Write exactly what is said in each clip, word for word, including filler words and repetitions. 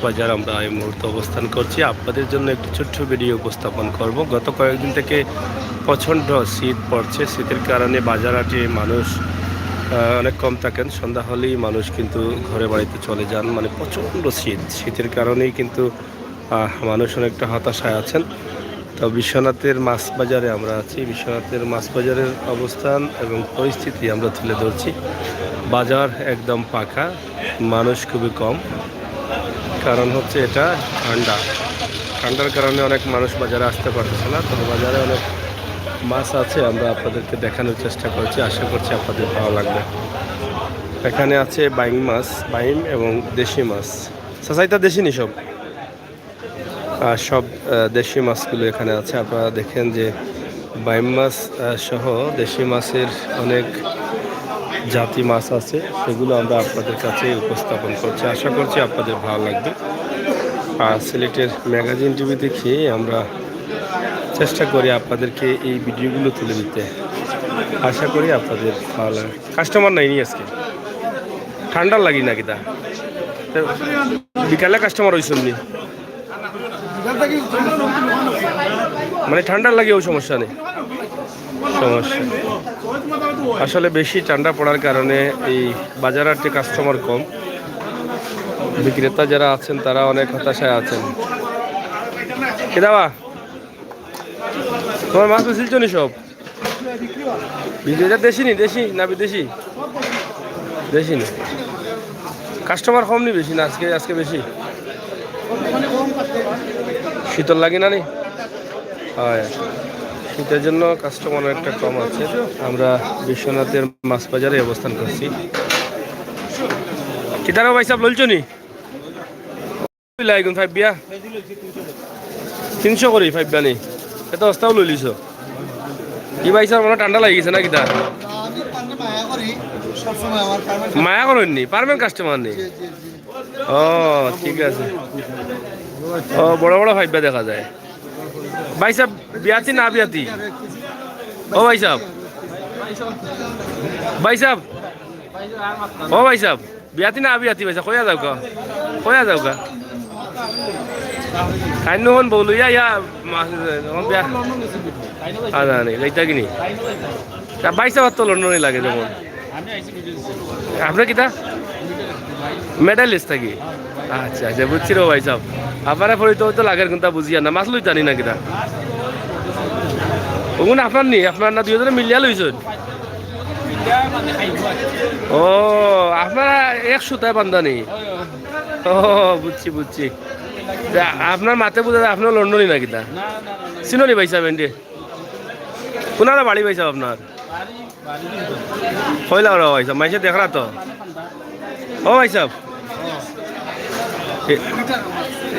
বাজার আমরা এই মুহূর্তে অবস্থান করছি। আপনাদের জন্য একটি ছোট্ট ভিডিও উপস্থাপন করব। গত কয়েকদিন থেকে প্রচণ্ড শীত পড়ছে। শীতের কারণে বাজার হাটে মানুষ, আহ, অনেক কম থাকেন। সন্ধ্যা হলেই মানুষ কিন্তু ঘরে বাড়িতে চলে যান। মানে, প্রচণ্ড শীত, শীতের কারণেই কিন্তু, আহ, মানুষ অনেকটা হতাশায় আছেন। তো বিশ্বনাথের মাছ বাজারে আমরা আছি। বিশ্বনাথের মাছ বাজারের অবস্থান এবং পরিস্থিতি আমরা তুলে ধরছি। বাজার একদম ফাঁকা, মানুষ খুবই কম। কারণ হচ্ছে এটা ঠান্ডা, ঠান্ডার কারণে অনেক মানুষ বাজারে আসতে পারতেছে না। তবে বাজারে অনেক মাছ আছে, আমরা আপনাদেরকে দেখানোর চেষ্টা করছি। আশা করছি আপনাদের ভালো লাগবে। এখানে আছে বাইম মাছ, বাইম এবং দেশি মাছ। চাচা, ইতা দেশি নি সব? আহ, সব, আহ, দেশি মাছগুলো এখানে আছে। আপনারা দেখেন যে বাইম মাছ, আহ, সহ দেশি মাছের অনেক জাতি মাছ আছে, সেগুলো আমরা আপনাদের কাছে উপস্থাপন করছি। আশা করছি আপনাদের ভালো লাগবে। আর সিলেটের ম্যাগাজিন টিভি দেখে আমরা চেষ্টা করি আপনাদেরকে এই ভিডিওগুলো তুলে দিতে। আশা করি আপনাদের ভালো লাগবে। কাস্টমার নাইনি আজকে, ঠান্ডার লাগি না কিতা? বিকালে কাস্টমার অইছইন নি? মানে, ঠান্ডার লাগি ওই সমস্যা নেই, সমস্যা। আসলে বেশি ঠান্ডা পড়ার কারণে এই বাজার হাটে কাস্টমার কম। বিক্রেতা যারা আছেন, তারা অনেক হতাশায় আছেন। কিতা বা, তোমার মাছ বেচিলছো নি সব? বিক্রি, এটা দেশি নি, দেশি না বিদেশি? দেশি নি। কাস্টমার কম নি বেশি না আজকে? আজকে বেশি। শীতর লাগি না নি? হয়, শীতের জন্য কাস্টমার একটা কম আছে। আমরা বিশ্বনাথের মাছ বাজারে অবস্থান করছি। কিতা রে ভাই সাহেব, লইলছো নি? লইলা এগুন ফাইব্বা? তিনশো করি ফাইব্বা নি? এত অস্তাও লইলিছো। কি ভাই সাহেব, মনে ঠান্ডা লাগি গেছে না কিতা? আমি পারলে মায়া করি, সবসময় আমার পারলে মায়া করেন নি? পারবেন কাস্টমার নি? জি, জি, জি। ও, ঠিক আছে। ও, বড় বড় ফাইব্বা দেখা যায়। ভাই সাহেব, বিয়াতি না বিয়াতি? ও ভাই সাহেব, ভাই সাহেব, ও ভাই সাহেব, বিয়াতি না বিয়াতি ভাই সাহেব? কইয়া যাউক্কা, কইয়া যাউক্কা। কাইন্নু হন বউ লইয়া ইয়া, মা-, হন বিয়া। আ, জানি, যাইতা কিনি? তা ভাই সাহেব তো লন্ডনই লাগে যেমন। আপনি কিতা? মিডল ইস্ট থাকি? আচ্ছা, আচ্ছা, বুঝছি রে ভাই সাহেব। আপনারা পরিচয় তো লাগের, কিন্তু বুঝিয়া না। মাছ লইতা নি না কিতা? ওগুন আপনার নি? আপনার না দুইজনে মিলিয়া লইছইন? ও, আপনারা এক সুতায় বান্ধা নি? ও, বুঝছি, বুঝছি। তা আপনার মাতে বুঝা যায় আপনিও লন্ডনই না কিতা? চিনো নি ভাই সাহেব এনরে? কুনারা বাড়ি ভাই সাহেব আপনার? কইলা ওরা ভাই সাহেব, মাইনষে দেখরা তো। ও ভাই সাহেব, এ-,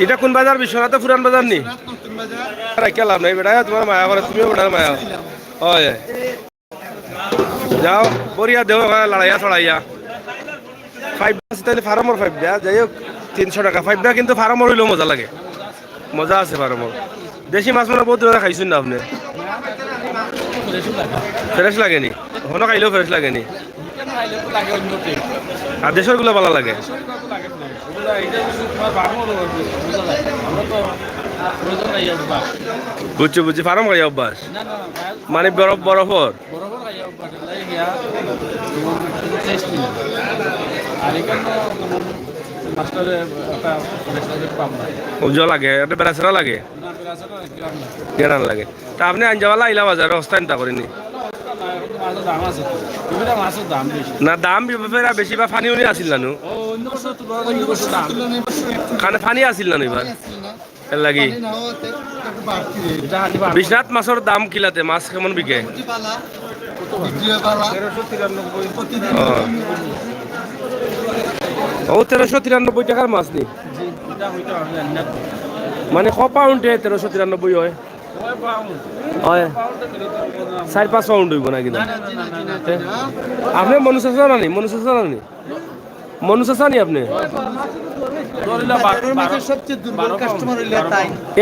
ইটা কুন বাজার? বিশ্বনাথ পুরান বাজার নি? রাখিয়া লাভ নাই বেটা, তোমার মায়া করে, তুমিও বেটার মায়া। ওই, যাও, বরিয়া দেও, ওখানে লড়াইয়া ছড়াইয়া। ফাইব্বা আছে, তাইলে ফার্মর ফাইব্বা, যাই হোক, তিনশো টাকা ফাইব্বা, কিন্তু ফার্মর অইলেও মজা লাগে। মজা আছে ফার্মর। দেশি মাছ মানে বহুত দিন ধরে খাইছইন না আপনি? ফ্রেশ লাগে নি? হনো খাইলেও ফ্রেশ লাগে নি? আর দেশর গুলা ভালা লাগে? বুঝছি, বুঝছি, ফার্ম খাইয়া অভ্যাস। মানে বরফ, বরফর? উজ্জ্বল লাগে, এটা বেড়াছেড়া লাগে? গেরান লাগে। তা আপনি আঞ্জাওয়ালা আইলা বাজারে, হস্তা চিন্তা করিনি? না, দাম ব্যাপারে বেশি বা পানি উনি আছিল না নু? কারণ পানি আছিল না নু এবার? এর লাগি। বিশ্বনাথ মাছর দাম কিলাতে, মাছ কেমন বিকে? ও। ও, তেরোশো তিরানব্বই টাকার মাছ নি? মানে, ক পাউন্ডে তেরোশো তিরানব্বই হয়? হয়। চাইর পাঁচ পাউন্ড অইবো না কিনা? আপনি মনু চাচা না নি? মনু চাচা না নি? মনু চাচা নি আপনি?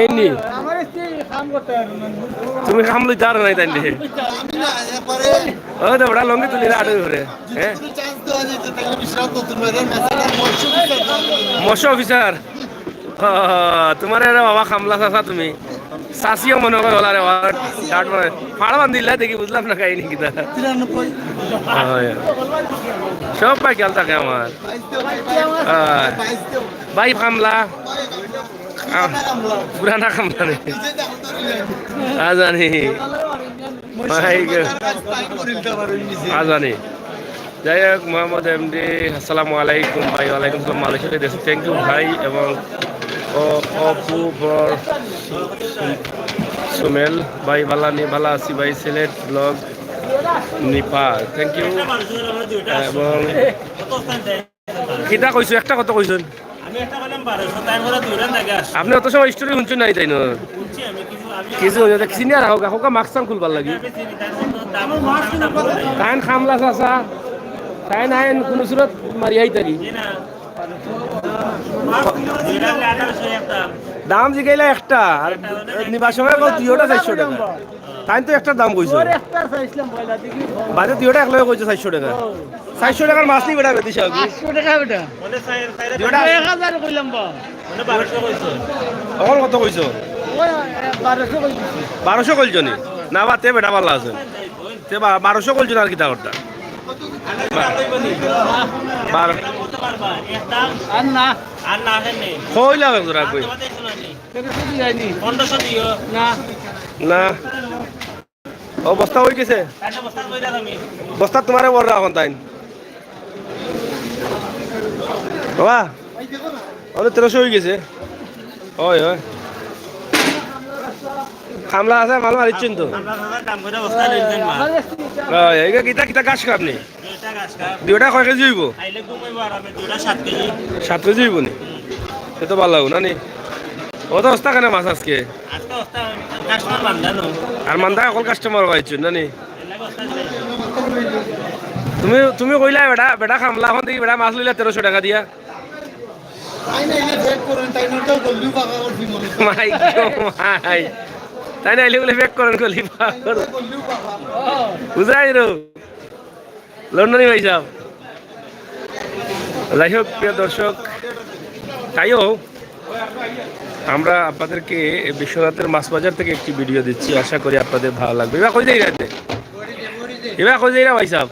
এই নি? তুমি কাম লইতা পারো নাই তাইলে? ওই তো বেটা লঙ্গি তুলি না আড়ে ধরে। হ্যাঁ? মৎস্য অফিসার। ও, তোমার এরা বাবা খামলা চাচা তুমি। চাচিও মনে করে ওলারে ওয়ার্ড কার্ড মানে ফাড় বান্ধিলা দেখি বুঝলাম না কাহিনী কিতা। তিরানব্বই। হয়। সব ভাই খেয়াল থাকে আমার। হয়। ভাই খামলা। আহ, পুরানা খামলা রে। আ জানি। ভাই গো। আ জানি। যাই হোক, মোহাম্মদ এমডি, আসসালামু আলাইকুম ভাই। ওয়ালাইকুম আসসালাম, মালয়েশিয়া থেকে দেখছি। থ্যাংক ইউ ভাই। এবং ও, অপু বর সুমেল ভাই, ভালা নি, ভালা আছি ভাই। সিলেট ব্লগ নিপা, থ্যাংক ইউ। এবং কিতা কইছো, একটা কথা কইছইন। আমি একটা কইলাম বারোশো, তাই বলে দুইটা জায়গা আসছে। আপনি অত সময় স্টোরি শুনছেন নাই তাই না? শুনছি আমি কিছু, আমি কিছু হইলে সিনিয়র হোক, হোক মাস্ক খুলবার লাগি। আমি চিনি, তাই বলে দাম, দাম, দাম বলে নাই। তাইন খামলা চাচা, তাইন আইন কোন সুরত মারিয়াই তারি। জি না। দুইটা হলে আঠারোশো একটা। দাম জিগাইলা একটা, আর নিবার সময় কও দুইটা চারশো টাকা। তাইন তো একটা দাম কইছো। ওর একটা চাইছিলাম পয়লা দেখি। বাদে দুইটা এক লগে কইছো চারশো টাকা। ও। চারশো টাকার মাছ নি বেটা বেদিশা। পাঁচশো টাকা বেটা। দুইটা এক হাজার কইলাম বা। অখন কত কইছো? ওই, এ, বারোশো কইছি। বারোশো কইছো নি? না বা, তে বেটা ভালা আছে। তে বা-, বারোশো কইছো না আর কিতা করতা? বারো। আর না। আর না, আর নেই। কইলাম এক জোড়া কই। তেরোশো দিয়ে যায়নি। পনেরোশো দিও। না। না। ও বস্তা হয়ে গেছে। তাইলে বস্তা কই রাখ আমি। বস্তা তোমারে বড় রাখুন তাইন। বাবা, ওদের তেরোশো হয়ে গেছে। হয়, হয়। খামলা আছে, মাল মারিচ্ছেন তো। আমরা দাদা দাম করে বস্তা লইছেন মা। হয়, এইটা কিতা, কিতা ঘাস খাপ নি? দুইটা ঘাস খাপ। দুইটা কয় কেজি হইব? খাইলে ঘুমাইবো আরামে, দুইটা সাত কেজি। সাত কেজি হইব নি? সে তো ভালো লাগবো না নি? ও তো অবস্থা কেন মাছ আজকে? আজকে অবস্থা কাস্টমার বান্ধা নো। আর মান্দা অকল কাস্টমার পাইছো না নি? এলাকা অবস্থা আছে। তুমি, তুমি কইলা বেটা, বেটা খামলা এখন দেখি বেটা মাছ লইলা তেরোশো টাকা দিয়া। তাই না, এনে ফেক করেন, তাই না, তো গল্লি পাকা করছি মনে হয়। মাই গো মাই। তাই না, এলে বলে ফেক করেন গল্লি পাকা করেন। গল্লি পাকা। বুঝাই রো। লন্ডনী ভাই সাহেব। যাই হোক, প্রিয় দর্শক, তাইও আমরা আপনাদেরকে এই বিশ্বনাথের মাছ বাজার থেকে একটি ভিডিও দিচ্ছি, আশা করি আপনাদের ভালো লাগবে। এবার কই যাই রাতে? এবার কই যাই রে ভাই সাহেব?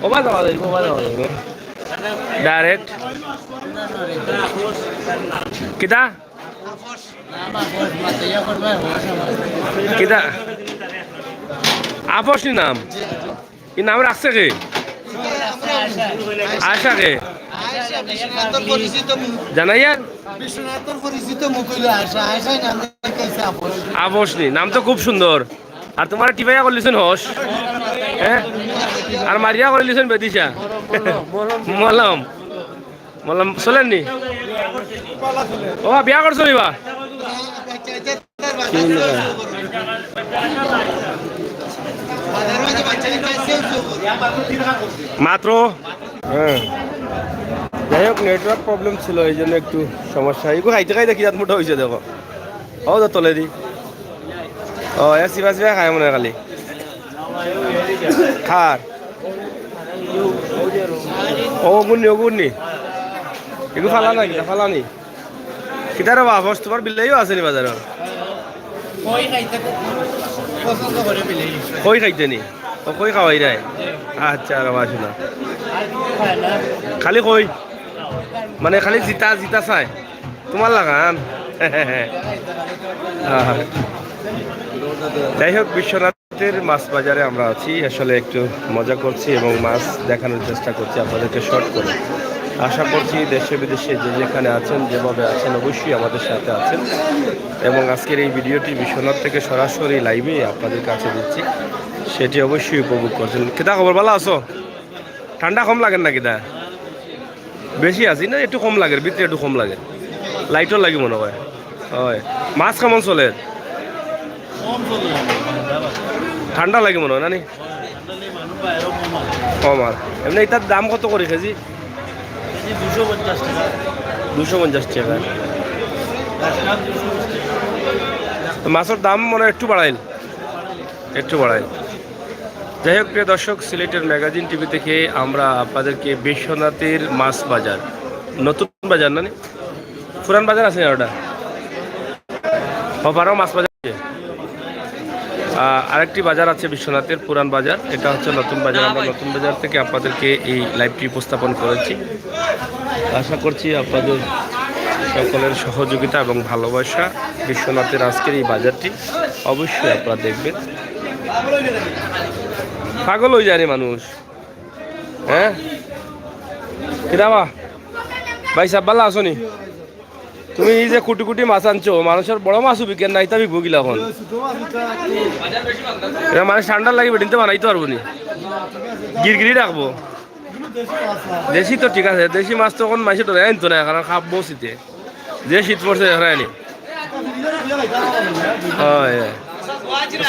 ওবা যাওয়া যাইব, ওবা যাওয়া যাইব। ডাইরেক্ট। কিতা? কিতা? আপস নি নাম? ই নাম রাখছে কে? আয়শা কে? জানাইয়া? বিশ্বনাথর পরিচিত মুখ হইল আয়শা। আয়শাই নাম রাখছে আপস। আপস নি? নাম তো খুব সুন্দর। আর তোমার টিপাইয়া করলিছেন হস? হ্যাঁ? আর মারিয়া করলিছেন বেদিশা? মলম। মলম চলেননি? ও, বিয়া করছো নি বা? মাত্র? হ্যাঁ। যাই হোক, নেটওয়ার্ক প্রবলেম ছিল, এই জন্য একটু সমস্যা। এগু খাইতে খাইতে কি জাত মোটা হয়েছে দেখো। ও তো তলে দি। ও, এ সিবা সিবা খায় মনে হয় খালি। খার। ও, অগুর নি, অগুর নি। এগু ফালা না, কিতা ফালা নি? কিতা রে বাবা, তোমার বিলাইও আছে নি বাজারো? কই খাইতে খুব পছন্দ করে বিলাই। কই খাইতে নি? ও, কই খাওয়াই রায়? আচ্ছা, রে বাবা, শোনা। আর কিছু খায় না। খালি কই? মানে খালি জিতা, জিতা চায়? তোমার লাখান? আহা। যাই হোক, বিশ্বনাথের মাছ বাজারে আমরা আছি, আসলে একটু মজা করছি এবং মাছ দেখানোর চেষ্টা করছি আপনাদেরকে শর্ট করে। আশা করছি দেশে বিদেশে যে যেখানে আছেন, যেভাবে আছেন, অবশ্যই আমাদের সাথে আছেন। এবং আজকের এই ভিডিওটি বিশ্বনাথ থেকে সরাসরি লাইভে আপনাদের কাছে দিচ্ছি, সেটি অবশ্যই উপভোগ করছেন। কিতা খবর, ভালা আছো? ঠান্ডা কম লাগের না কিতা? বেশি আছি না, একটু কম লাগের, ভিতরে একটু কম লাগের। লাইটও লাগে মনে হয়। হয়। মাছ কেমন চলের? ঠান্ডা লাগে মনে হয় না নি? কম আর। এমনি ইতার দাম কত করি কেজি? দুশো পঞ্চাশ টাকা। তো মাছর দাম মনে হয় একটু বাড়াইল? একটু বাড়াইল। যাই হোক, প্রিয় দর্শক, সিলেটের ম্যাগাজিন টিভি থেকে আমরা আপনাদেরকে বিশ্বনাথের মাছ বাজার, নতুন বাজার না নি? পুরান বাজার আছে আর ওটা। ওপারেও মাছ বাজার আছে। আহ, আরেকটি বাজার আছে বিশ্বনাথের, পুরান বাজার। এটা হচ্ছে নতুন বাজার। আমরা নতুন বাজার থেকে আপনাদেরকে এই লাইভটি উপস্থাপন করেছি। আশা করছি আপনাদের সকলের সহযোগিতা এবং ভালোবাসা বিশ্বনাথের আজকের এই বাজারটি অবশ্যই আপনারা দেখবেন। পাগল হয়ে যায় রে মানুষ। হ্যাঁ, কিরা বা? ভাই সাহেব, ভালা আছো নি? তুমি এই যে কুটি কুটি মাছ আনছো, মানুষের বড় মাছও বিকের না, ইতা বিকবো কিলা অখন? এটা মানে ঠান্ডার লাগি বেটিনতে বানাইতে পারবো নি, গিরগিরি রাখবো। দেশি তো ঠিক আছে, দেশি মাছ তো অখন মাইনষে ডরে আনতো না, কারণ খাপ বসিতে যে শীত পড়ছে, ধরে আনি। হয়, হয়।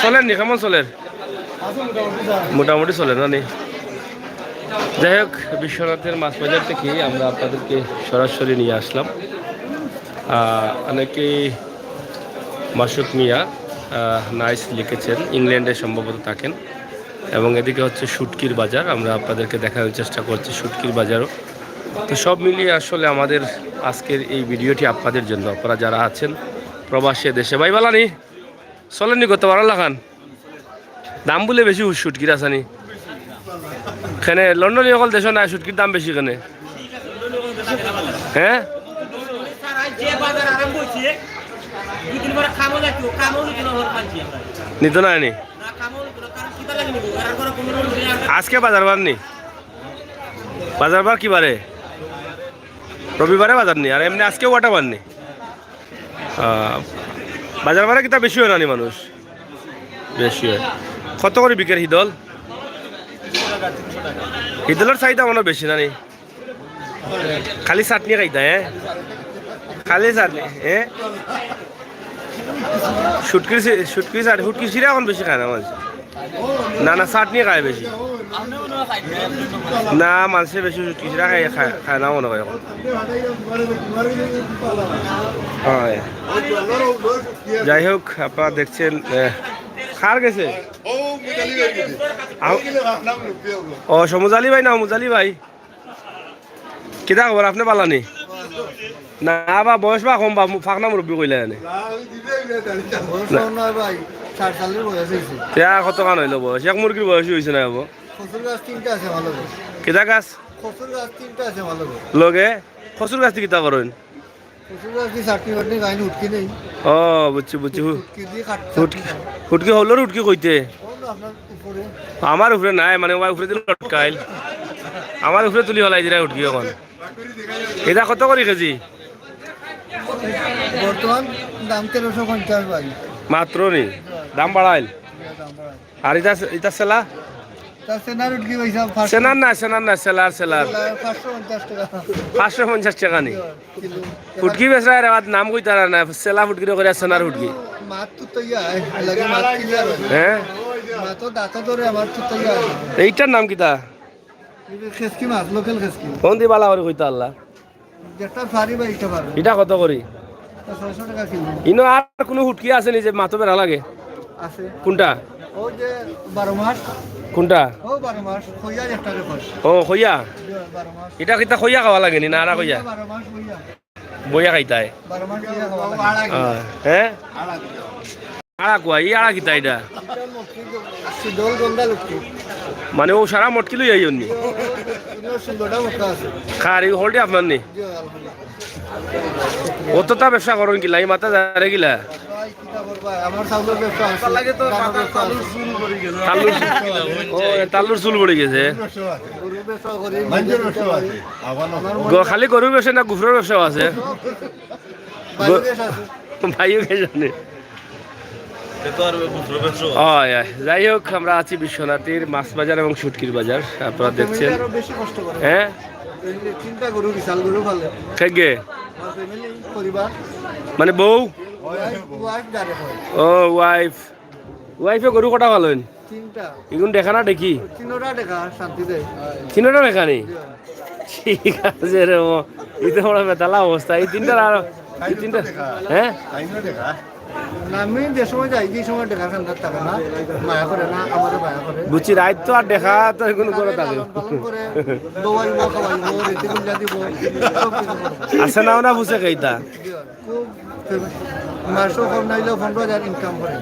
চলের নি, কেমন চলের? মোটামুটি চলের না নি? যাই হোক, বিশ্বনাথের মাছ বাজার থেকে আমরা আপনাদেরকে সরাসরি নিয়ে আসলাম। আহ, অনেকেই মাসুক মিয়া, আহ, নাইস লিখেছেন, ইংল্যান্ডে সম্ভবত থাকেন। এবং এদিকে হচ্ছে শুটকির বাজার, আমরা আপনাদেরকে দেখানোর চেষ্টা করছি শুটকির বাজারও। তো সব মিলিয়ে আসলে আমাদের আজকের এই ভিডিওটি আপনাদের জন্য, আপনারা যারা আছেন প্রবাসে দেশে। ভাই বালা নি, চলের নি করতে পারো লাখান? দাম বুলে বেশি শুটকির আছানি। কেনে লন্ডনী অকল দেশো নাই, শুটকির দাম বেশি কেনে? হ্যাঁ? নিত না নি? আজকে বাজার বার নি? বাজার বার কি বারে? রবিবারে বাজার নি, আর এমনি আজকেও ওটা বার নি। আহ, বাজার বারে কিতা বেশি হয় না নি মানুষ? বেশি হয়। কত করি বিকের হিদল? হিদলর চাহিদা মনে হয় বেশি না নি? খালি চাটনি খাইতা, হ্যাঁ? খালি চাটনি, হ্যাঁ? শুটকির চি-, শুটকির চাটনি, শুটকির চিরা অখন বেশি খায় না মানুষ। না, না, চাটনি খায় বেশি। না, মানুষে বেশি শুটকি চিরা খায়, খায়, খায় না মনে হয় অখন। হয়। যাই হোক, আপনারা দেখছেন, আহ, কার গেছে? আ-, ও, সমুজ আলী ভাই না, মুজালি ভাই? কিতা খবর, আপনে বালা নি? না বা, বয়স বা কম বা, মু-, ফাকনা মুরব্বি কইলা এনে। বয়স কম নয় ভাই, সাড়ে চাল্লিশ বয়স হয়েছে। ইয়া, কতখান হইলো বয়স? এক মুরগির বয়সই হইছে না বাবু। কচুর গাছ তিনটা আছে ভালো করে। কিতা গাছ? কচুর গাছ তিনটা আছে ভালো করে। লগে? কচুর গাছ দি কিতা করইন? কচুর গাছ দি চাটনি বাটনি খাইন, হুটকি নেই। ও, বুঝছি, বুঝছি। হু-, হুটকি দি খাট-, হুটকি, চাটনি খাই। হুটকি হলর হুটকি কইতে? ও না, আপনার উপরে। আমার উপরে নাই, মানে, ওই উপরে দিলে লটকাইল। আমার উপরে তুলি ফালাই দিরা হুটকি অখন। ইটা কত করি কেজি? বর্তমান দাম তেরোশো পঞ্চাশ ভাই। মাত্র নি? দাম বাড়াইল? দাম বাড়াইল। আর ইটা, ইটা সেলা? তার সেনার উঠকি ভাই সাহেব, পাঁচশো। সেনার না, সেনার না, সেলার, সেলার। সেলার পাঁচশো পঞ্চাশ টাকা। পাঁচশো পঞ্চাশ টাকা নি? কিলো। ফুটকি বেচরা রে, আর নাম কইতারা না, সেলা ফুটকি রে করে সেনার ফুটকি। মাত তো তৈয়া, লাগে মাত clear হয়। হ্যাঁ? মাত তো দাঁত ধরে আমার তো তৈয়া। এইটার নাম কিতা? এটা খেসকি মাছ, local খেসকি। কোন দি বালা করে কইতা আল্লাহ? যেটা পারি বা এটা পারবো। ইটা কত করি? এটা ছয়শো টাকা কিলো। ইনো আর কোনো হুটকি আছে নি যে মাতো বেড়া লাগে? আছে। কোনটা? ওই যে বারো মাস। কোনটা? ও বারো মাস, খইয়া একটা রেখোস। ও, খইয়া? বারো মাস। ইটা কিতা খইয়া খাওয়া লাগে নি? না, না খইয়া? বারো মাস খইয়া। বইয়া খাইতায়? বারো মাস খইয়া খাওয়া লাগে। হ্যাঁ, হ্যাঁ? আড়া কুয়া, ই আড়া কিতা ইটা? এটা মটকি, সিদ্ধল গন্ধা লক্ষ্মী। মানে ও সারা মটকি লই আইও নি? ইনো সুন্দরটা মটকা আছে। খার, এই হলটি আপনার নি? জি, আলহামদুলিল্লাহ। অতটা ব্যবসা করইন কিলা? ই মাথা যারে কিলা? ভাই, কিতা করবা? আমার চাউলর ব্যবসা আছে। লাগে তো ধানর ব্যবসা আছে। তালুর, ও, এ তালুর চুল পড়ি গেছে। গরুর ব্যবসা করি, মাঞ্জের ব্যবসা আছে। গ-, খালি গরুর ব্যবসা না, গুফরর ব্যবসাও আছে? বাইরে দেশ আছে। ভাইও কে জানে। এ তো আর গুফরর ব্যবসা। হয়, হয়। যাই হোক, আমরা আছি বিশ্বনাথের মাছ বাজার এবং শুটকির বাজার। আপনারা দেখছেন। আরো বেশি কষ্ট করে। হ্যাঁ? এই যে তিনটা গরু, বিশাল গরু পালে। কে কে? আমার family, পরিবার। মানে বউ? Wife, wife যারে হয়। ও, wife। Wife এ গরু কটা পালইন? তিনটা। ইগুন দেখা না দেখি? তিনোটা দেখা, শান্তি দেয়। তিনোটা দেখা নি? জি। ঠিক আছে রে, ও, ই তো বড় বেতালা অবস্থা। এই তিনটার আর, এই তিনটা, হ্যাঁ? না, আমি যে সময় যাই, যে সময় দেখা সাক্ষাৎ থাকে না, মায়া করে না, আমারে মায়া করে। বুঝছি, রাইত তো আর দেখা তো এখন করে থাকে। লালন পালন করে, দোয়াইবো, খাওয়াইবো, রীতি বুঝা দিব, সব কিছু করবো। আছে না, ওনা বুঝে খাইতা। খুব famous। মাসও কম নাইলেও পনেরো হাজার ইনকাম করে।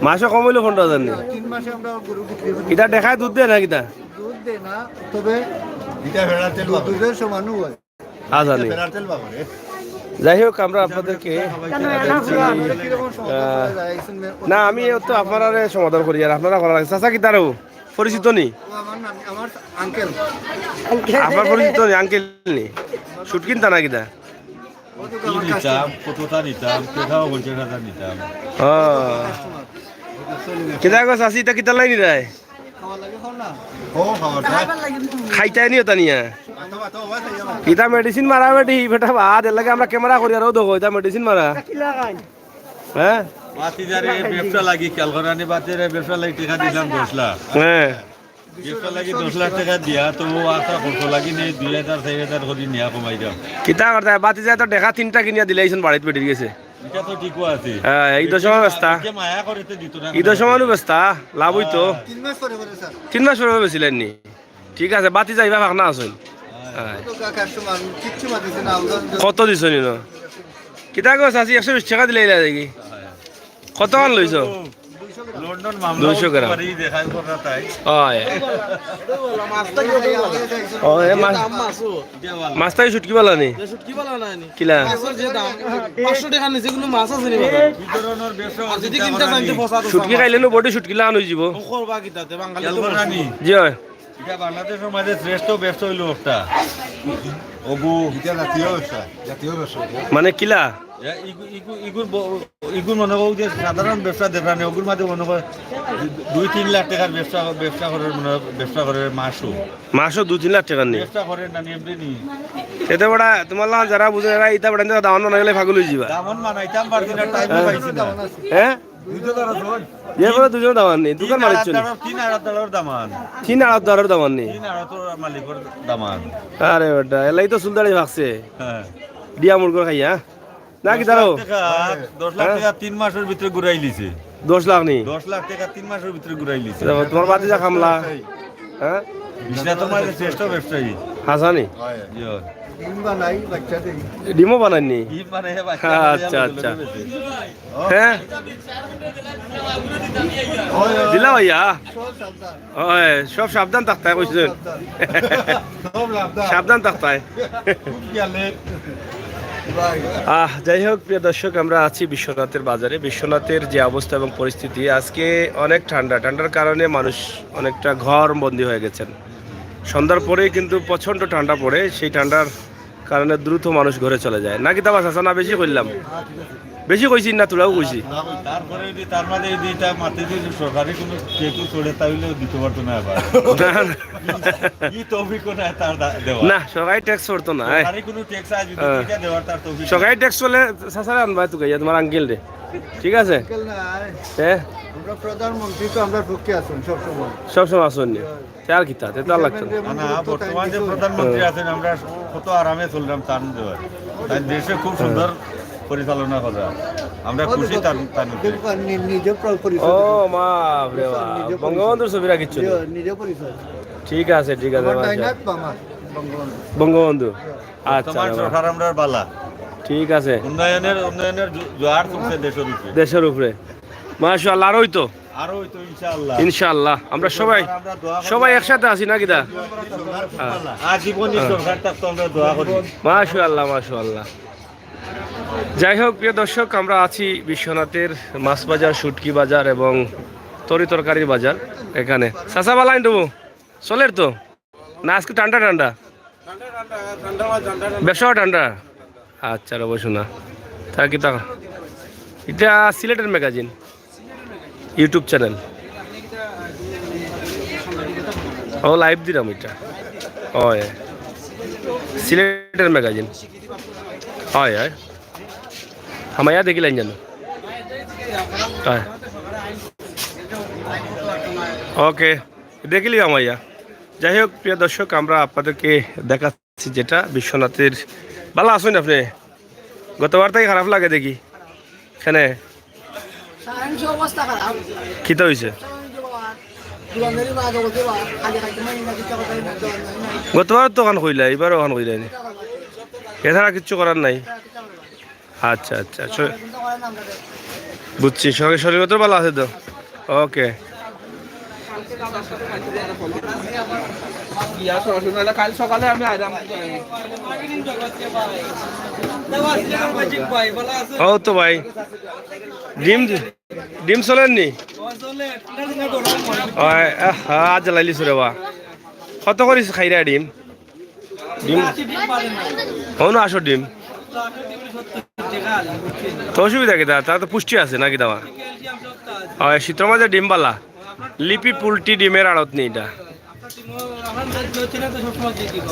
মাসও কম হইলেও পনেরো হাজার নি? তিন মাসে আমরা গরু বিক্রি করি। এটা দেখায় দুধ দেয় না কিতা? দুধ দেয় না, তবে এটা ভেড়ার তেল বাবা। দুধের সমানও হয়। আ, জানি। ভেড়ার তেল বাবা রে। যাই হোক, আমরা আপনাদেরকে কিরকম সমাধান আহ, করা যায়? না, আমি তো আপনারারে সমাধান করি, আর আপনারা করা লাগে। চাচা কিতা রে? পরিচিত নি? ও আমার নাম, আমার আঙ্কেল। আপনার পরিচিত নি, আঙ্কেল নি? শুটকি নিতা না কিতা? কি নিতাম, কতটা নিতাম, কোথাও পঞ্চাশ হাজার নিতাম। ও। কিতা গো চাচি, ইটা কিতা লাগি নিরায়? খাইতায় নি ওটা নিয়া? ইটা মেডিসিন মারা বেটি, বেটা বাদ, এর লাগি আমরা ক্যামেরা করি আর ও দেখো, ইটা মেডিসিন মারা। হ্যাঁ? বাতিজারে ব্যবসা লাগি খেয়াল করানি, বাতিজারে ব্যবসা লাগি টেকা দিলাম দশ লাখ। হ্যাঁ। ব্যবসা লাগি দশ লাখ টেকা দিয়া, তো ও আশা করতো লাগি নেই, দুই হাজার, চার হাজার করি নিয়া কমাই দাও। কিতা করতায়? বাতিজায় তো টেকা তিনটা কিনিয়া দিলাইছইন বাড়িত বেটির গেছে। ইটা তো ঠিকও আছে। হ্যাঁ, ইদর সময় বেচতা। যে মায়া করে তে দিত না। ইদর সময় বেচতা, লাভ অইতো। তিন মাস পরে পরে, স্যার। তিন মাস পরে পরে বেচিলাইন নি? ঠিক আছে, বাতিজা ইবা ফাকনা আছইন। হ্যাঁ। তো কা-, কাস্টমার কিচ্ছু মাতিছে না, আমরা কত দিছইন ইনো? কিতা গো চাচি, একশো বিশ টেকা দিলাইলা দেখি। কত খান লইছো? লন্ডন মামলা দুইশো গ্রাম। বাড়ি দেখাই করা তাই। অয়। অয়, মাছ, মাছ তাই শুটকি বালা নি? শুটকি বালা নাই নি? কিলা? মাছর যে দাম, পাঁচশো টেকার নিচে কুনু মাছ আছে নি বাজারো? কি ধরনের ব্যবসা আর যদি কিনতে চাইন, তো পচা তো শুটকি খাইলে নু বডি শুটকি লান অই যিবো। ও করবা কিতাতে, বাঙালি তো খেয়াল করা নি। জি অয়। ইটা বাংলাদেশর মাঝে শ্রেষ্ঠ ব্যবসা অইলো একটা। অগু। ইটা জাতীয় ব্যবসা, জাতীয় ব্যবসা ইটা। মানে কিলা? এ, ইগু, ইগু, ইগুর ব-, ইগুর মনে করো যে সাধারণ ব্যবসা দেখা নেই, অগুর মাঝে মনে করো দুই তিন লাখ টেকার ব্যবসা, ব্যবসা করে, মনে করো ব্যবসা করে মাসও। মাসও দুই তিন লাখ টেকার নি? ব্যবসা করে না নি, এমনি নি। এতে বেটা, তোমার লাখান যারা বুঝে, এরা ইতা বেটা, দামান বানাইলে পাগল অই যিবা। দামান বানাইতাম পারছি না, টাইম পাইছি না। হ্যাঁ? দুইজন দাঁড়ান। ইয়ে করে দুইজন দামান নি, দোকান মারিচ্ছ নি? তিন আড়াত দাঁড়ার দামান। তিন আড়াত দাঁড়ার দামান নি? তিন আড়াতর মালিকর দামান। আরে বেটা, এলাই তো চুলদাড়ি ভাগছে। হ্যাঁ। ডিয়া মুরগর খাইয়া, হ্যাঁ? না কি দাঁড়াও? দশ লাখ টেকা, দশ লাখ হ্যাঁ? টেকা তিন মাসর ভিতরে ঘুরাই লিছে। দশ লাখ নি? দশ লাখ টেকা তিন মাসর ভিতরে ঘুরাই লিছে। দেখো, তোমার বাতিজা কামলা। হ্যাঁ? বিশ্বনাথর মাঝে শ্রেষ্ঠ ব্যবসায়ী। হাসানি? জি। ডিম বানাই, বাচ্চা দেই। ডিমও বানাইনি? ডিম বানাই, বাচ্চা আচ্ছা, দেই, আচ্ছা। হ্যাঁ? দিলা ভাইয়া? ওই, সব সাবধান থাকতায় কইছে। সব সাবধান। সাবধান থাকতায়। খুব খেয়ালে। আহ, যাই হোক, প্রিয় দর্শক, আমরা আছি বিশ্বনাথের বাজারে। বিশ্বনাথের যে অবস্থা এবং পরিস্থিতি, আজকে অনেক ঠান্ডা। ঠান্ডার কারণে মানুষ অনেকটা ঘর বন্দী হয়ে গেছেন। সন্ধ্যার পরেই কিন্তু প্রচণ্ড ঠান্ডা পড়ে, সেই ঠান্ডার কারণে দ্রুত মানুষ ঘরে চলে যায়। না কিতা বা চাচা, না বেশি কইলাম? বেশি কইছি না, থুড়াও কইছি? তারপরে যদি তার মাঝে যদি এটা মাতে যদি সরকারি কোনো কেউ চলে, তাহলে দিতে পারতো না আবার। না, না। কি তৌফিক কোথায় তার দা-, দেওয়া? না, সরকারি ট্যাক্স পড়তো না, হ্যাঁ। সরকারি কোনো ট্যাক্স আছে যদি হ্যাঁ। এটা দেওয়ার তার তৌফিক সরকারি নেই। ট্যাক্স চলে, চাচারে আনবা তো গাইয়া, তোমার আঙ্কেল রে। ঠিক আছে? আঙ্কেল না, আয়। হ্যাঁ? আমরা প্রধানমন্ত্রী তো আমরার পক্ষে আছেন সবসময়। সবসময় আছেন নি? তে আর কিতা, তে তো আর লাগতো না। না, না, বর্তমান যে প্রধানমন্ত্রী হ্যাঁ। আছেন, আমরা কত আরামে চললাম তার দেওয়ায়। তাই দেশে খুব হ্যাঁ। সুন্দর পরিচালনা করা। আমরা খুশি তার, তার মধ্যে। নি-, নিজে প্র-, পরিচয় ও দিতে। মা রে বাবা, নিজে পরিচয়। বঙ্গবন্ধুর ছবি রাখিচ্ছ নি? নিজে, নিজে পরিচয়। ঠিক আছে, ঠিক আছে, আমার মাশাআল্লাহ। ডাইনাত বামা, বঙ্গবন্ধু। বঙ্গবন্ধু। আচ্ছা, বর্তমান বাবা। সরকার আমরার বালা। ঠিক আছে। উন্নয়নের, উন্নয়নের জো-, জোয়ার তুলছে দেশের উপরে। দেশের উপরে। মাশাআল্লাহ, আরোই তো। আরো হয়তো ইনশাআল্লাহ। ইনশাআল্লাহ। আমরা সবাই, আমরা দোয়া করি। সবাই একসাথে আছি না কিতা? হ্যাঁ। আজীবনই হ্যাঁ। সরকার থাকতো, আমরা দোয়া করি। মাশাআল্লাহ, মাশাআল্লাহ। যাই হোক, প্রিয় দর্শক, আমরা আছি বিশ্বনাথের মাছ বাজার, শুটকি বাজার এবং তরি তরকারির বাজার এখানে। চাচা বালা আইন দেবো? চলের তো? না, আজকে ঠান্ডা ঠান্ডা? ব্যবসা ঠান্ডা? আচ্ছা, রব শোনা। তা কিতা? ইটা সিলেটের ম্যাগাজিন, YouTube চ্যানেল। ও, লাইভ দিলাম ইটা। ওই, সিলেটের ম্যাগাজিন। ওই, ওই। হামাইয়া দেখিলাইন জানো? ওই। ওকে, দেখিলি হামাইয়া। যাই হোক, প্রিয় দর্শক, আমরা আপনাদেরকে দেখাচ্ছি যেটা বিশ্বনাথের। ভালা আছইন আপনে? গতবার থাকি খারাপ লাগে দেখি। কেনে? কিতা অইছে? গতবার তো অখান কইলা, ইবার অখান কইলা নি? এছাড়া কিচ্ছু করার নাই। আচ্ছা, আচ্ছা, শ-, বুঝছি। শরীর, শরীর তো ভালা আছে তো? ওকে। ও তো ভাই, ডিম, ডিম চলের নি? ওই, আহ, আজ জ্বালাইলিছ রে বা। কত করি খাইরা ডিম? ডিম? হউ না, আসো ডিম। তো অসুবিধা কিতা? তার তো পুষ্টি আছে না কিতা বা? ওই, শীতর মাঝে ডিম ভালা। লিপি পোল্ট্রি ডিমের আড়ত নি ইটা।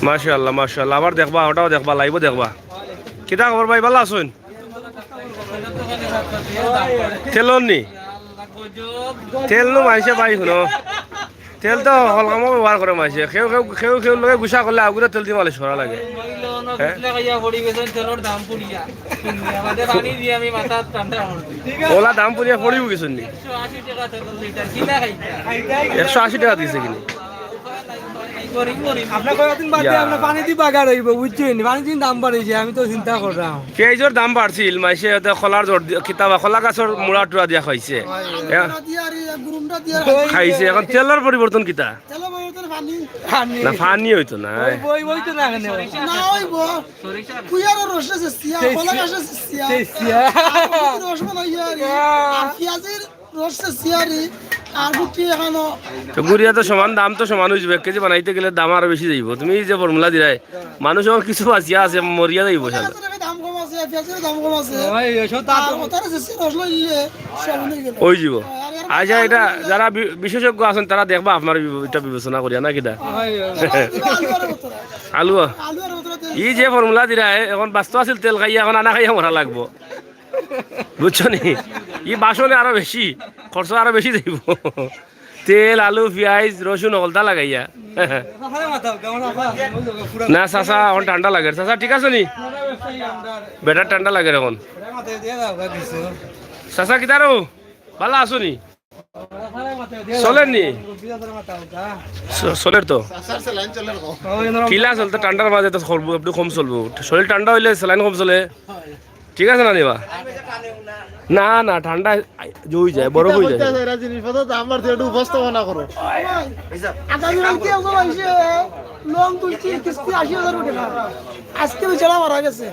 মাশাআল্লাহ, মাশাআল্লাহ। আবার দেখবা, ওটাও দেখবা, live-ও দেখবা। কিতা খবর ভাই, ভালা আছইন? তেল অর নি? তেল নু মানষে ভাই, হুনো। তেল তো হকল কামো ব্যবহার করে মানষে। কেউ, কেউ, কেউ, কেউ লগে গুসা করলে আগুরে তেল দি মালিশ করা লাগে। হ্যাঁ? ওলা দাম পুড়িয়া পড়িও গেছইন নি? একশো আশি টেকা দিছে কিনি? আপনার কয়েকদিন বাদে ইয়া। আপনার পানি দি বাগার অইবো, বুঝছইন? পানি দিন দাম বাড়িছে, আমি তো চিন্তা কররাম। পিয়াইজর দাম বাড়ছিল, মানষে অতে কলার জোর দি-, কিতা বা কলা গাছর মুড়া টুড়া দিয়া খাইছে। হ্যাঁ। খাইছে, এখন তেলর পরিবর্তন কিতা? তেলর পরিবর্তন পানি। পানি। না, পানি অইতো না। ওই, ওই, ওই তো না, এখানে। না, অইবো। কুয়ারর রসে শেষিয়া, সেই কলা গাছে শেষিয়া। শেষিয়া। আর রস বানাইয়া আর পিয়াজর রসে সিয়ারি, আর গুটি এখানো। তো গুড়িয়া তো সমান, দাম তো সমান অইযিবো, এক কেজি বানাইতে গেলে দাম আরো বেশি যাইবো। তুমি এই যে ফর্মুলা দিরায়, মানুষ এখন কিছু বাঁচিয়া আছে, মরিয়া যাইবো শালা। দাম কম আছে, পিয়াজর দাম কম আছে। ওই, ওই সব তো আর ওটার যে রস লইলে সব লই গেল। অইযিবো। আর এর আচ্ছা, এটা যারা বি-, বিশেষজ্ঞ আছইন, তারা দেখবা আপনার বি-, এটা বিবেচনা করিয়া না কিতা? ওই, ওই। আলু আর বোতল। আলু? আলু আর বোতল। এই যে ফর্মুলা দিরায়, এখন বাঁচতো আছিল তেল খাইয়া, এখন আনা খাইয়া মরা লাগবো। বুঝছো নি? ই বাসনে আরো বেশি, খরচ আরো বেশি যাইবো। তেল, আলু, পিয়াইজ, রসুন হকলতা লাগাইয়া। না, চাচা, এখন ঠান্ডা লাগের। চাচা, ঠিক আছো নি? বেটার ঠান্ডা লাগের এখন। চাচা, কিতারো? ভালা আছো নি? চলের নি? চ-, চলের তো। কিলা চলতে ঠান্ডার মাঝে তো চলবো, একটু কম চলবো। শরীর ঠান্ডা অইলে saline কম চলে। ঠিক আছে না নিবা? না, না, ঠান্ডা জুই যায়, বরফ অই যায়। কইতাছে, এরা জিনিসপত্র দাম বাড়ছে, একটু উপস্থাপনা করো। আগামী রাইতে একজন আইছে, লোন তুলছি, কিস্তি আশি হাজার টাকা। আজকে বেচারা মারা গেছে,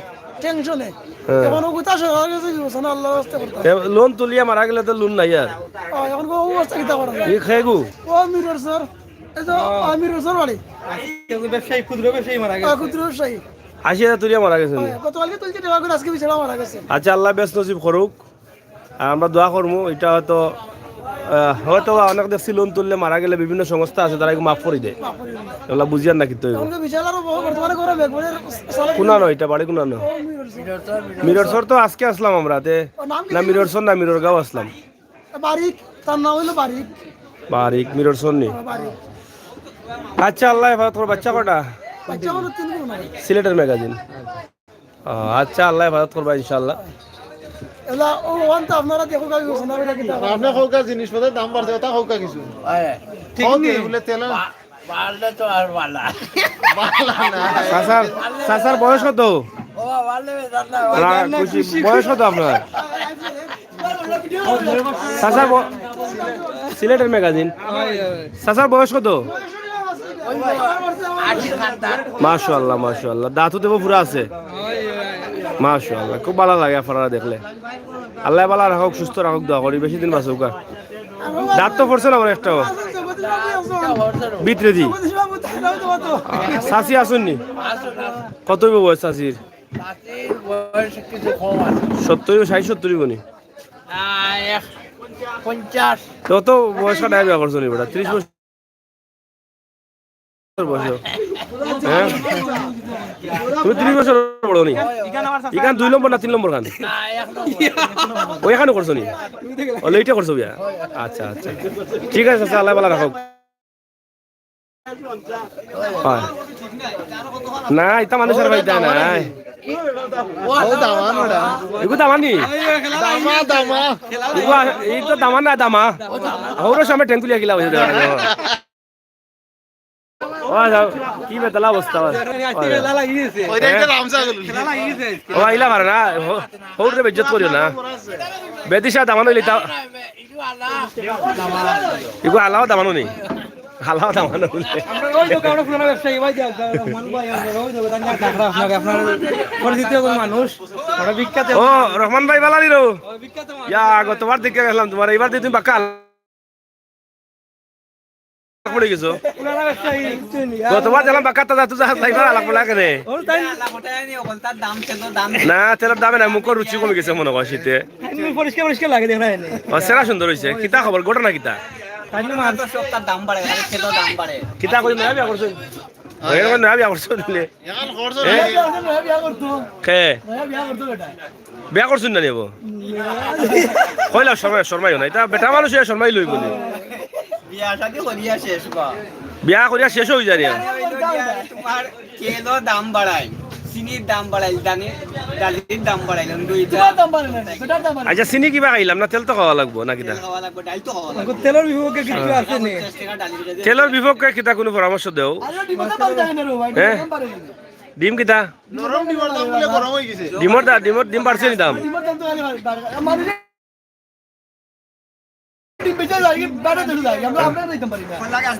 টেনশনে। হ্যাঁ। এখন ও কোথা সরকার গেছে কি বলছে না, আল্লাহর রাস্তা করতে। এ, লোন তুলিয়া মারা গেলে তো লোন নাই আর। ও, এখন ও অবস্থা কিতা করা যায়? এই খেগু? ও মিরর স্যার, এই তো, ও। আ, মিরর স্যার বাড়ি। আজকে তো ব্যবসায়ী, ক্ষুদ্র ব্যবসায়ী মারা গেছে। আ, ক্ষুদ্র ব্যবসায়ী। আশি হাজার তুলিয়া মারা গেছে। হ্যাঁ, গতকালকে তুলছে টাকা করে, আজকে বেচারা মারা গেছে। আচ্ছা, আল্লাহ বেহেস্ত নসিব করুক। আর আমরা দোয়া করমু, এটা হয়তো, আহ, হয়তো বা অনেক দেখছি লোন তুললে মারা গেলে বিভিন্ন সংস্থা আছে, তারা এগু মাফ করি দেয়। মাফ করি দেয়। এগুলা বুঝিয়ার না কিন্তু অইবো। এখন তো বিশাল আরো বড় বর্তমানে গরম একবারে সারা কুনানো এটা, বাড়ি কুনানো? ও, মিরর স্যার। মিরর স্যার তো আজকে আসলাম আমরা, তে ও, নাম কি না ছিল? মিরর স্যার না মিরর গাঁও আসলাম। বারিক, তার নাম হইলো বারিক। বারিক, মিরর স্যার নি? হ্যাঁ, বারিক। আচ্ছা, আল্লাহ হেফাজত করো। বাচ্চা কটা? বাচ্চা হলো তিন গুণ। সিলেটের ম্যাগাজিন। ও, আচ্ছা, আল্লাহ হেফাজত করবা ইনশাআল্লাহ। এলা, ও, ওয়ান তো আপনারা দেখো, গাড়ি ঘোষণা করে কিতা? আপনার কউক্কা জিনিসপত্রের দাম বাড়ছে, ওটা কউক্কা কিছু। ঠিক কউক্কা নি? বলে তেল বা-, বাড়লে তো আর বালা। বালা না। চাচার, চাচার বয়স কত? ও, বাড়লে বেজার না। না, খুশি। বয়স কত আপনার? চাচার ব-, সিলেটের ম্যাগাজিন। চাচার বয়স কত? মাশাআল্লাহ, মাশাআল্লাহ। দাঁতও দেবো পুরা আছে। মাশাআল্লাহ, খুব ভালা লাগে আপনারা দেখলে। আল্লাহ ভালা রাখুক, সুস্থ রাখুক, দোয়া করি, বেশি দিন বাঁচুক। দাঁত তো পড়ছে না আমার একটাও। ভিতরে দি। চাচি আছইন নি? কত অইবো বয়স চাচির? চাচির বয়স কিছু কম আছে। সত্তর, ষাট সত্তর অইবো নি? আহ, এক পঞ্চাশ। তো অত বয়স কাটায় বিয়া করছো নি বেটা? ত্রিশ বছর বয়স। হ্যাঁ? তুমি ত্রিশ বছর বড় নি? ইখান দুই নম্বর না তিন নম্বর খান? না, এক নম্বর। ওই এখানে করছো নি? ও, লেটে করছো বিয়া? আচ্ছা, আচ্ছা। ঠিক আছে, আচ্ছা, আল্লাহ ভালা রাখুক। হয়। না, ইতা মানুষ আর পাইতা নাই। ও দামান ওটা। এগু দামানি? দামা, দামা। এগু আ-, এই তো দামান না, দামা। হৌরর সামনে ঠেং তুলিয়া কিলা অইছে দামান। ও, যাও, কি বেতালা অবস্থা, ও। ওইটা একটা রামচা গেল। ও, ইলা পারে না, হো-, হৌররে বেইজ্জত করিও না। বেদিশা দামান অইলে তা-, এগু আলাও দামানো নি? আলাও দামানো নি? আমরা ওই দোকান, আমরা পুরানা ব্যবসায়ী, ভাই, যাও, যাও, রহমান ভাই, আমরা ওই দোকান, আপনার, আপনার, আপনার পরিচিত একজন মানুষ, আমরা বিখ্যাত। ও, রহমান ভাই, বালা নি রো? ও, বিখ্যাত মানুষ। ইয়া, গতবার দেখে গেলাম তোমার, এইবার দিয়ে তুমি বাক্কা পড়ে গেছো। পুরানা ব্যবসায়ী, বুঝছেন নি? গতবার গেলাম বাক্কা তাজা তুজা হাত লাইবার আলাপ বলা কেনে? ও, তাই না, তেলর দামে না, মুখর রুচি কমে গেছে মনে হয় শীতে। পরিষ্কার পরিষ্কার লাগে, দেখ না এনে। ও, সেরা সুন্দর হইছে। কিতা খবর? ঘটনা কিতা? তাই না, মার। তো সবটার দাম বাড়ে, আরে তেলর দাম বাড়ে। কিতা কই, নয়া বিয়া করছো? ওই এরকম নয়া বিয়া করছো দিলে? এখন খরচ এ? হয়ে গেছে। নয়া বিয়া করতো। কে? নয়া বিয়া করতো বেটা। বিয়া করছুন না নিব? কইলা শর্মা, শর্মাইও না। এটা বেটা মানুষ, এ শর্মাই লইব নি। বিয়া শাদি করিয়া শেষ বা। বিয়া করিয়া শেষ হয়ে যায় রে। তোমার তেলর দাম বাড়াই, চিনির দাম বাড়াই, দানি-, ডালির দাম বাড়াই, দুইটা। তোমার দাম বাড়ে না, বেটার দাম বাড়ে। আচ্ছা, চিনি কিবা খাইলাম না, তেল তো খাওয়া লাগবো, না কিতা? তেল খাওয়া লাগবো, ডাল তো খাওয়া লাগবো। তেলর বিপক্ষে কিছু আছে নি? পঞ্চাশ টাকা ডালির কেজি। তেলর বিপক্ষে কিতা কোনো পরামর্শ দেও? আরে, ডিম তো বাড়ে না রে ভাই, হ্যাঁ? ডিম বাড়ে না। ডিম কিতা? নরম ডিমর দাম বলে গরম হয়ে গেছে। ডিমর দা-, ডিমর ডিম বাড়ছে নি দাম? ডিমর দাম তো খালি বাড়ে, বাড়ে। মানুষের ডিম বেচা যায়, কি বাড়ে তো যায়, আমরা, আমরা নিতাম পারি না।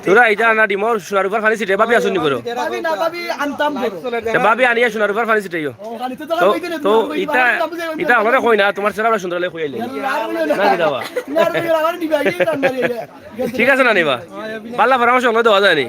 তোরা এটা না ডিমর সোনার উপর পানি ছিটে, ভাবি আসুন নি করো। ভাবি না, ভাবি আনতাম করো। তে ভাবি আনিয়া সোনার উপর পানি ছিটাইও। ও, খালি তো তো, ওই দিনে তো তোমার ওই ইটা, বাড়ির দাম বুঝে ইটা আমরা কই না, তোমার সেরা আমরা সুন্দর লাগে কইলে। আর, আর ওই না। না কি দাবা? না, আর ওই আমার ডিম আগে রান্না দিয়ে যায়। ঠিক আছে না নিবা? বালা পরামর্শ হলো দেওয়া যায়নি।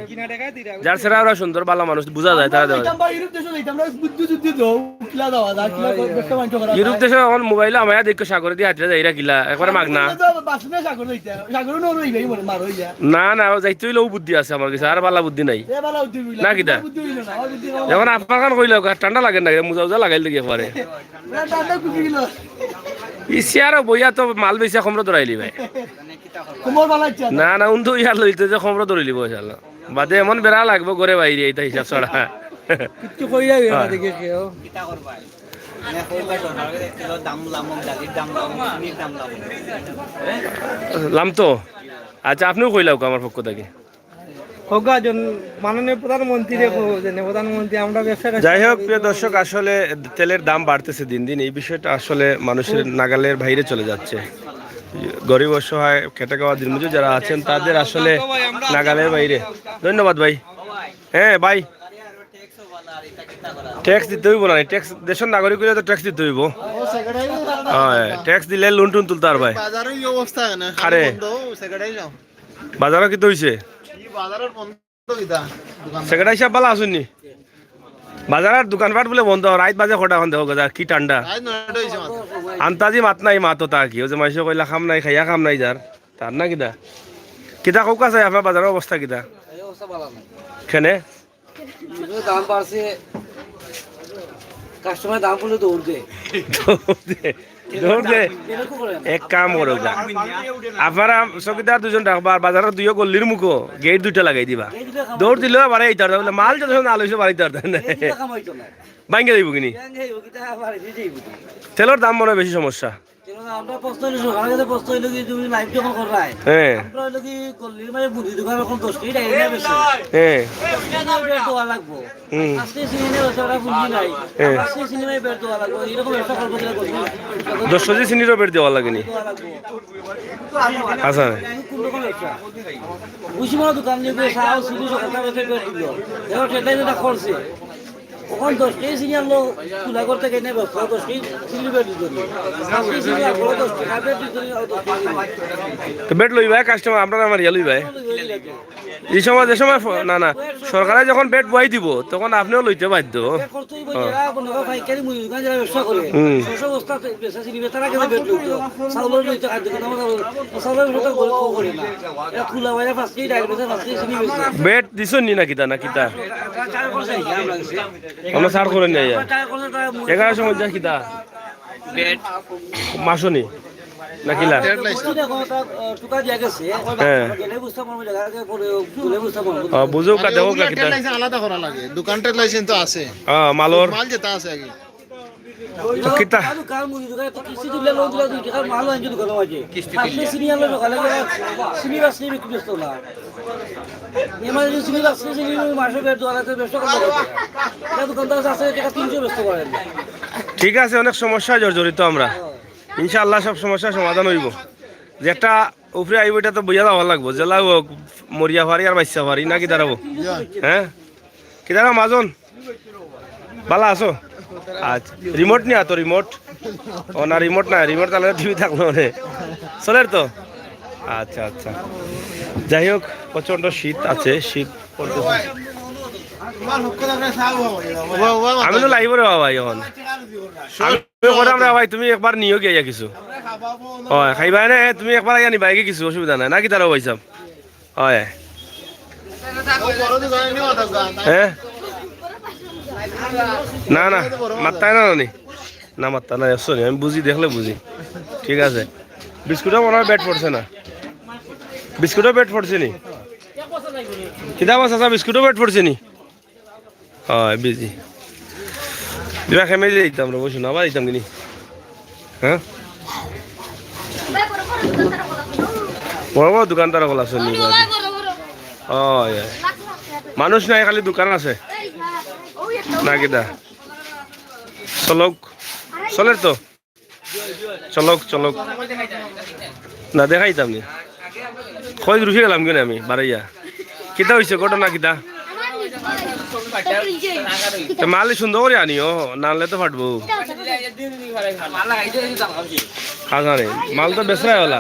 যার সেরা ওরা সুন্দর, বালা মানুষ, বুঝা যায়, তারা দেওয়া যায়। আমরা ইউরোপ দেশে যাইতাম, আমরা বুদ্ধি যুদ্ধি দেও, কিলা দেওয়া যায়, কিলা ব্যবসা বাণিজ্য করা যায়। ইউরোপ দেশে আমার মোবাইলে আমায় দেখো সাগরে দিয়ে হাতরে যাইরা কিলা, একবারে মাগনা। তো বাসনে সাগর যাইতে, সাগরে নো রই ভাই, মরে মার হইয়া। না, না, ও যাইতে হইলে ও বুদ্ধি আছে আমার কাছে, আর বালা বুদ্ধি নাই। এ বালা বুদ্ধি হইল না। না কিতা? বুদ্ধি হইল না, আমার বুদ্ধি হইল না। এখন আপনার কান কইলে ঠান্ডা লাগে না, মুজা উজা লাগাইল দেখি একবারে। না, ঠান্ডা কুপি গেল। ই চেয়ারও বইয়া তো মাল বেচা কমরো ধরাইলি ভাই। কোমর বালা ইচ্ছা। না, না, উন্দু ইয়ার লইতে যে কমরো ধরিলি বইয়া শালা। বাদে এমন বেড়া লাগবো ঘরে বাইরে, এটা হিসাব ছাড়া। কিচ্ছু কইরা হইবে না হ্যাঁ। দেখে কেউ। কিতা করবা? মানে কইবা সরকারে কিলো দাম লামক, ডালির দাম লামক, চিনির দাম লামক। লাম তো? আচ্ছা, আপনিও কইলাও আমার পক্ষ থেকে। হোক একজন মাননীয় প্রধানমন্ত্রী দেখো, যে প্রধানমন্ত্রী আমরা ব্যবসাটা যাই হোক, প্রিয় দর্শক, আসলে তেলের দাম বাড়তেছে দিন দিন, এই বিষয়টা আসলে মানুষের নাগালের বাইরে চলে যাচ্ছে। গরিব অসহায় খেটে খাওয়া দিনমজুর যারা আছেন তাদের আসলে নাগালের বাইরে। ধন্যবাদ ভাই। হ্যাঁ ভাই, ট্যাক্স দিতে হইব না, ট্যাক্স দেশের নাগরিক হইলে তো ট্যাক্স দিতে হইব। হ্যাঁ, ট্যাক্স দিলে লোন টোন তুলতে পারবে। বাজারে এই অবস্থা না, আরে। বন্ধ, সেক্রেটারি যাও। বাজারও কিতা হইছে? কি বাজারের বন্ধ কিতা? দোকান সেক্রেটারি সাহেব ভালা আছইন নি? বাজারর দোকানপাট বুলে বন্ধ, রাইত বাজে কটা অখন দেখো গজা, কি ঠান্ডা। রাইত নয়টা হইছে মাত্র। আন্তাজি মাত নাই, মাত তা কি? ওই যে মাইনষে কইলা কাম নাই, খাইয়া কাম নাই যার, তার না কিতা? কিতা কউক্কা চাই আপনার বাজারর অবস্থা কিতা? এই অবস্থা ভালা না। কেনে? যে দাম বাড়ছে, কাস্টমার দাম বলে দৌড় দে। দৌড় দে। দৌড় দে। এক কাম করো গা। আপনারা চকিদার দুজন ডাকবা, বাজারর দুইও গল্লির মুখো গেট দুইটা লাগাই দিবা। দৌড় দিলেও বাড়াই দিতে পারতা, মাল যত সময় না লইছে বাড়াই দিতে পারতা না। ভাঙ্গে যাইব কিনি? তেলর দাম মনে হয় বেশি সমস্যা। আমরা প্রশ্ন হইলো, সরকারের কাছে প্রশ্ন হইলো কি, তুমি লাইভ যখন কররায়, হ্যাঁ। আমরা হইলো কি, গল্লির মাঝে মুদি দোকান এখন দশ কেজি ডাইল নিয়া বেচে। হ্যাঁ। দশ কেজি বেড দেওয়া লাগবো। হুম। পাঁচ কেজি চিনি নিয়া বেচে, ওরা পুঁজি নাই। হ্যাঁ। পাঁচ কেজি চিনি নিয়া বেড দেওয়া লাগবো। এরকম ব্যবসা করবো কিনা করবো? দশ কেজি চিনিরও বেড দেওয়া লাগেনি। দেওয়া লাগবো। আচ্ছা। কোন রকম ব্যবসা? ভুসিমালর দোকান নিয়ে গিয়ে চা, চিনি সব কথা বলতে বেড দিল। এখন সেটাই যেটা করছে। অখন দশ কেজি চিনি আনলো, তুলা করতে গেলে ব্যবসা দশ কেজি চিনি বেড দিত নি। পাঁচ কেজি চিনি আনলো, দশ টাকা বেড দিত নি, আর দশ কেজি চিনি। তো বেড লইবা কাস্টমার, আপনারা আমার ইয়া লইবা। এই সময়, যে সময় ফ-, না, না, সরকারে যখন বেড বহাই দিব, তখন আপনিও লইতে বাধ্য। বেড করতে হইব, হ্যাঁ। যারা কোনো পাইকারি মুদি দোকান, যারা ব্যবসা করে, হুম। শস্য বস্তা বেচা চিনি বেচা, তারা কিন্তু বেড লইতো। চাউলর লইতো, খাদ্য কিন্তু আমরা চাউলর ব্যবসা তো করে, করে না। এরা তুলা বাইরে পাঁচ কেজি ডাইল বেচে, পাঁচ কেজি চিনি বেচে। বেড দিছইন নি না কিতা, না কিতা? আমরা ছাড় করছি, আমরা গেছি। আমরা ছাড় করে নিয়ে আইয়া। আমরা ছাড় করলে তারা মুদি এগারোশো পঞ্চাশ কিতা? বেড। মাসুনি? না কিলা? Trade licence. বুঝতে দেখো, তার, আহ, টুকা দিয়া গেছে। হ্যাঁ। গেলে বুঝতে পারবো, জায়গা থেকে পরে গেলে বুঝতে পারবো। আহ, বুঝুক, আর দেখুক, আর কিতা? ট্রেড লাইসেন্স আলাদা করা লাগে। দোকান ট্রেড লাইসেন্স তো আছে। হ্যাঁ, মালর। মাল যেটা আছে আগে। তো কিতা? কার মুড়ি দোকানে তো কিস্তি তুললে লোন দিলে দুই টাকার মাল আনছে দোকানের মাঝে। কিস্তি তুললে। চিনি আনলো সকালে, চিনি বাস নিয়ে বিক্রি করতো না। এমার্জেন্সি চিনি বাস নিয়ে চিনি ওই মাসে বের দোকানে তো ব্যবসা করতে পারতো না। এটা দোকানদার আছে, টাকা তিনশো ব্যস্ত করেন না। ঠিক আছে, অনেক সমস্যায় জর্জরিত আমরা। ইনশাআল্লাহ সব সমস্যার সমাধান হইব। যেটা উপরে আইব, এটা তো বইয়া যাওয়া লাগবো। জেলা হোক, মরিয়া ফারি আর বাইসা ফারি, নাকি দাঁড়াবো? হ্যাঁ, কি দাঁড়াও মাজন? বালা আছো? আচ্ছা, রিমোট নিয়া তো, রিমোট। ও না, রিমোট না, রিমোট তাহলে টিভি থাকলো নে। চলের তো? আচ্ছা, আচ্ছা। যাই হোক, প্রচণ্ড শীত আছে, শীত পড়তেছে। আমি তো লাইভে রে বাবা এখন। আমি কইরাম রে ভাই, তুমি একবার নিও গিয়া কিছু। হয়, খাইবা নে? তুমি একবার আইয়া নিবা, একে কিছু অসুবিধা নাই। নাকি তারা ভাই সাহেব? হয়। হ্যাঁ? না, না, মাত্তায় না, নানি। না, মাত্তা না, sorry, আমি বুঝি, দেখলে বুঝি। ঠিক আছে। বিস্কুটও মনে হয় পেট পড়ছে না। বিস্কুটও পেট পড়ছে নি? কিতা মাছ আছে, বিস্কুটও পেট পড়ছে নি? হয়, বিজি। দিবা খেমে দিতাম রে, বসুন, আবার দিতাম কিনি? হ্যাঁ? বড় বড় দোকানদার অকল আছে নি? হয়, হয়। মানুষ নাই, খালি দোকান আছে। না কিতা? চলক, চলের তো? চলক, চলক। না, দেখাইতাম নি। কই রুখে গেলাম কেন আমি, বাড়াইয়া? কিতা হইছে, ঘটনা কিতা? তে মাল সুন্দর করে আনিও, না আনলে তো ফাটবো। খাস আনে, মাল তো বেচরাই ওলা।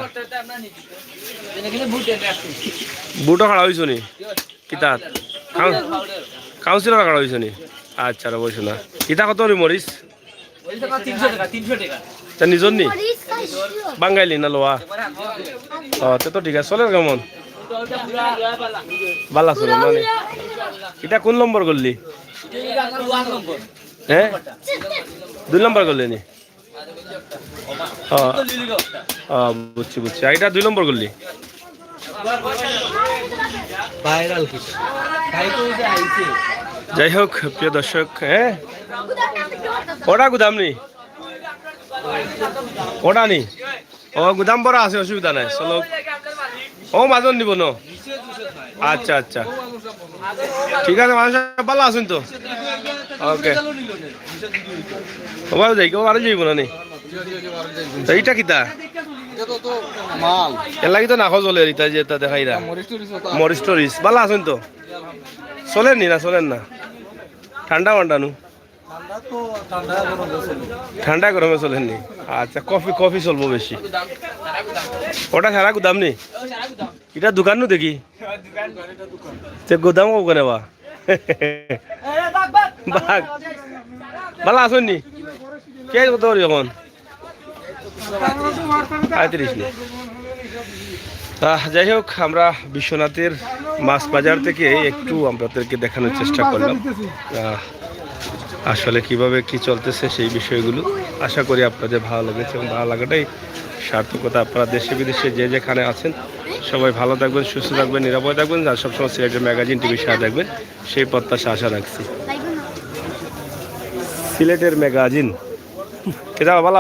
বুটও খাড়া হইছো নি? কিতা? কাউ-, কাউন্সিলর খাড়া হইছো নি? আচ্ছা, রে বসো না। ইতা কত রে মরিচ? তা নিজর নি? বাঙালি না লোয়া? ও, তে তো ঠিক আছে। চলের কেমন? বালা চলে, মানে। ইটা কোন নম্বর করলি? হ্যাঁ? দুই নম্বর করলি নি? ও, ও, বুঝছি, বুঝছি। আর ইটা দুই নম্বর করলি? ভাইরাল কিছু। যাই হোক, প্রিয় দর্শক, হ্যাঁ? ওটা গুদাম নি? ওটা নি? ও, গুদাম ভরা আছে, অসুবিধা নাই। চলো। ও, মাজন নিব ন? আচ্ছা, আচ্ছা। ঠিক আছে, মানুষ ভালা আছইন তো? ওকে। ওবায়ও যাই, কেউ আরো যাইব না নি? তো ইটা কিতা? এর লাগি তো নাকো চলের, ইতা যে ইতা দেখাইরা। মরিচ টরিচ ওটা। মরিচ টরিচ। ভালা আছইন তো? চলের নি না, চলের না? ঠান্ডা মান্ডা নু? ঠান্ডা তো, ঠান্ডা গরম চলে। ঠান্ডা গরমে চলের নি? আচ্ছা, কফি, কফি চলবো বেশি। ওটা সারা গুদাম নি? ইটা দোকান নু দেখি। তে গুদাম ওখানে বা? বাঘ। ভালা আছইন নি? কে কত করি এখন? পঁয়ত্রিশ নি? আহ, যাই হোক, আমরা বিশ্বনাথের মাছ বাজার থেকে একটু আপনাদেরকে দেখানোর চেষ্টা করলাম। আহ, আসলে কিভাবে কি চলতেছে সেই বিষয়গুলো। আশা করি আপনাদের ভালো লেগেছে এবং ভালো লাগাটাই সার্থকতা। আপনারা দেশে বিদেশে যে যেখানে আছেন, সবাই ভালো থাকবেন, সুস্থ থাকবেন, নিরাপদে থাকবেন। আর সবসময় সিলেটের ম্যাগাজিন টিভির সাথে থাকবেন, সেই প্রত্যাশা আশা রাখছি। সিলেটের ম্যাগাজিন। এটা ভালো